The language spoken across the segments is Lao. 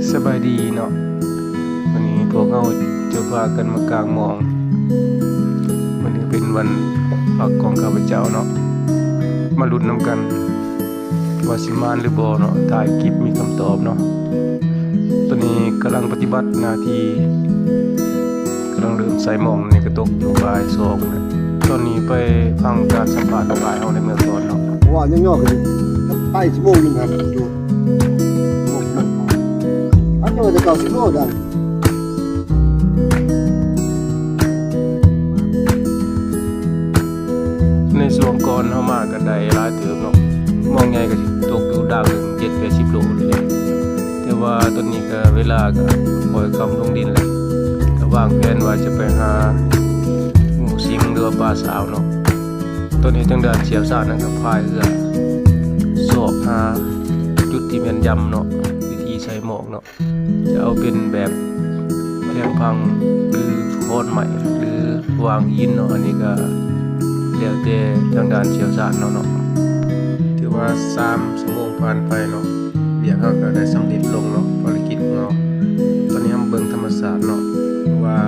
ສະບາຍດີເນາະ, ມື້ນີ້ພວກເຮົາຈະພາກັນມາກາງໝອງ. ມື້ນີ້ເປັນວັນພັກຂອງຂ້າພະເຈົ້າເນາະ, ມາລຸ້ນນຳກັນວ່າຊິໝານຫຼືບໍ່ເນາະ, ທ້າຍຄລິບມີຄຳຕອບເນາະ. ຕອນນີ້ກຳລັງປະຕິບັດໜ້າທີ່ ກຳລັງເລີ່ມໃສ່ໝອງ, ນີ້ກະຕົກຢູ່ບ່າຍສອງແລ້ວ. ຕອນນີ້ໄປຟັງການສຳພາດຂອງອ້າຍເຮົາໃນເມື່ອກ່ອນເນາະ. ເພາະວ່າຍັງຍໍຂຶ້ນໄປຊົ່ວໂມງໜຶ່ງຫັ້ນ ຢູ່ ອາດຈະວ່າແຕ່ເກົ້າສິບໂລໄດ້. ໃນຊ່ວງກ່ອນເຮົາມາກະໄດ້ຫຼາຍເຕີບເນາະ, ໝອງໃຫຍ່ກະຊິຕົກຢູ່ດາງໜຶ່ງເຈັດແປດສິບໂລນີ້ແຫຼະ. ແຕ່ວ່າຕອນນີ້ກະເວລາກະຄ່ອຍຄ່ຳລົງດິນແລ້ວ, ກະວາງແຜນວ່າຈະໄປຫາງູສິງ ຫຼືວ່າປາສາວເນາະ. ຕອນນີ້ທາງດ້ານຊ່ຽວຊານນັ້ນກະພາຍເຮືອຊອກຫາຈຸດທີ່ແມ່ນຢຳເນາະ, ວິທີໃສ່ໝອງເນາະ. ຈະເອົາເປັນແບບແທງພັງ ຫຼື ຄ້ອນໄມ້ ຫຼື ວາງຫີນເນາະ, ອັນນີ້ກະແລ້ວແຕ່ທາງດ້ານຊ່ຽວຊານເຮົາເນາະ. ຖືວ່າສາມຊົ່ວໂມງຜ່ານໄປເນາະ, ວຽກເຮົາກະໄດ້ສຳເລັດລົງເນາະ, ພາລະກິດຂອງເຮົາ. ຕອນນີ້ເຮົາມາເບິ່ງທຳມະຊາດເນາະ ວ່າ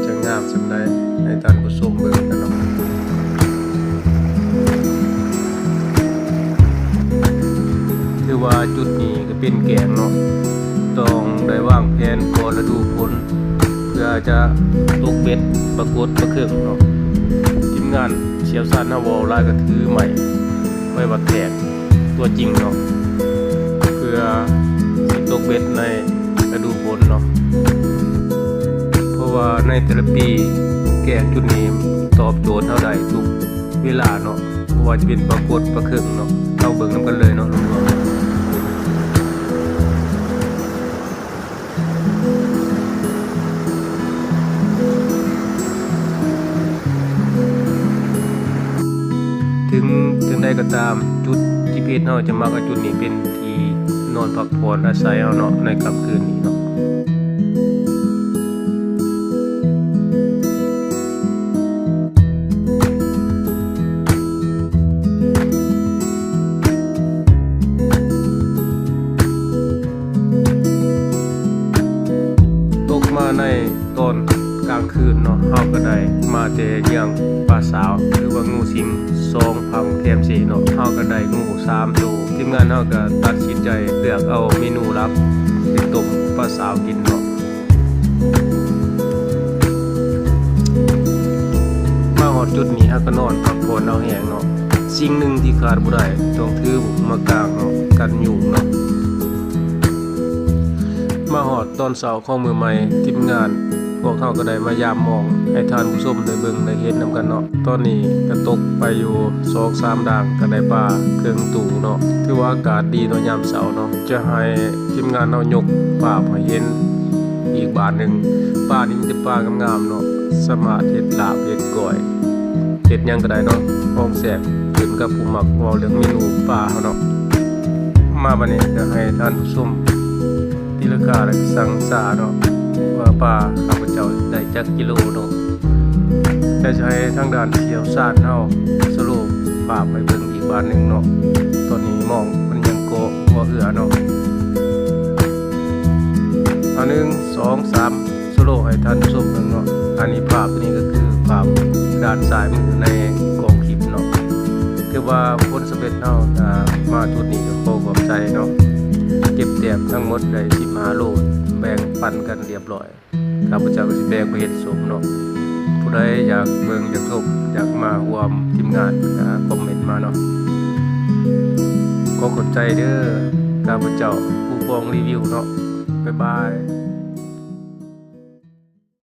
ຈະງາມສ່ຳໃດ ໃຫ້ທ່ານຜູ້ຊົມເບິ່ງກັນເນາະ. ຖືວ່າຈຸດນີ້ກະເປັນແກ້ງເນາະ, ຕ້ອງໄດ້ວາງແຜນກ່ອນລະດູຝົນ ເພື່ອຈະຕົກເບັດປາກົດປາເຄິງເນາະ. ທີມງານຊ່ຽວຊານເຮົາເວົ້າຫຼາຍກະຖືໄມ້ ໄມ້ວັດແທກຕົວຈິງເນາະ, ເພື່ອຊິຕົກເບັດໃນລະດູຝົນເນາະ. ເພາະວ່າໃນແຕ່ລະປີ ແກ້ງຈຸດນີ້ຕອບໂຈດເຮົາໄດ້ທຸກເວລາເນາະ, ບໍ່ວ່າຈະເປັນປາກົດປາເຄິງເນາະ. ເຮົາເບິ່ງນຳກັນເລີຍເນາະ. ເຖິງ ເຖິງໃດກະຕາມ ຈຸດທີ່ເພຈເຮົາຈະມັກເອົາຈຸດນີ້ເປັນທີ່ນອນພັກຜ່ອນອາໄສເຮົາເນາະ ໃນຄ່ຳຄືນນີ້ເນາະ. ຕົກມາໃນຕອນກາງຄືນເນາະ, ເຮົາກະໄດ້ມາແຕ່ເຍືອງປາສາວ ຫຼືວ່າງູສິງ ສອງພັງແຄມເຊເນາະ, ເຮົາກະໄດ້ງູສາມໂຕ. ທີມງານເຮົາກະຕັດສິນໃຈເລືອກເອົາເມນູຫຼັກເປັນຕົ້ມປາສາວກິນເນາະ. ມາຮອດຈຸດນີ້ເຮົາກະນອນພັກຜ່ອນເອົາແຮງເນາະ. ສິ່ງໜຶ່ງທີ່ຂາດບໍ່ໄດ້ ຕ້ອງຖືມາກາງເນາະ, ກັນຍຸງເນາະ. ມາຮອດຕອນເຊົ້າຂອງມື້ໃໝ່, ທີມງານພວກເຮົາກະໄດ້ມາຢາມໝອງໃຫ້ທ່ານຜູ້ຊົມໄດ້ເບິ່ງໄດ້ເຫັນນຳກັນເນາະ. ຕອນນີ້ກະຕົກໄປຢູ່ສອງສາມດາງ ກະໄດ້ປາເຄິ່ງຕູ້ເນາະ. ຖືວ່າອາກາດດີເນາະ ຍາມເຊົ້າເນາະ. ຈະໃຫ້ທີມງານເຮົາຍົກພາບໃຫ້ເຫັນອີກບາດໜຶ່ງ. ປານີ້ມີແຕ່ປາງາມໆເນາະ, ສາມາດເຮັດລາບ ເຮັດກ້ອຍ ເຮັດຫຍັງກະໄດ້ເນາະ, ຂອງແຊບ ຂຶ້ນກັບຜູ້ມັກເວົ້າເລື່ອງເມນູປາເຮົາເນາະ. ມາບາດນີ້ກະໃຫ້ທ່ານຜູ້ຊົມຕີລາຄາ ແລະ ສັງສາເນາະ ວ່າປາຂ້າພະເຈົ້າໄດ້ຈັກກິໂລເນາະ. ແລະ ຈະໃຫ້ທາງດ້ານຊ່ຽວຊານເຮົາສະໂລພາບໃຫ້ເບິ່ງອີກບາດໜຶ່ງເນາະ. ຕອນນີ້ໝອງເພິ່ນຍັງເກາະຫົວເຮືອເນາະ. ເອົາ ໜຶ່ງ ສອງ ສາມ ສະໂລໃຫ້ທ່ານຜູ້ຊົມເບິ່ງເນາະ. ອັນນີ້ພາບນີ້ກະຄືພາບດ້ານຊ້າຍມືໃນກອງຄລິບເນາະ. ຖືວ່າຜົນສຳເລັດເຮົາ ອາ ມາຈຸດນີ້ກະຂໍຂອບໃຈເນາະ. ເກັບແຕ້ມທັງໝົດໄດ້ສິບຫ້າໂລ ແບ່ງປັນກັນລຽບລ້ອຍ. ຂ້າພະເຈົ້າກະຊິແບ່ງໄປເຮັດສົມເນາະ. ຜູ້ໃດຢາກເບິ່ງ ຢາກຊົມ ຢາກມາຮ່ວມທີມງານ ກະຄອມເມັນມາເນາະ. ຂໍຂອບໃຈເດີ ຂ້າພະເຈົ້າ ຜູ້ຟອງຣີວິວເນາະ. ບາຍບາຍ.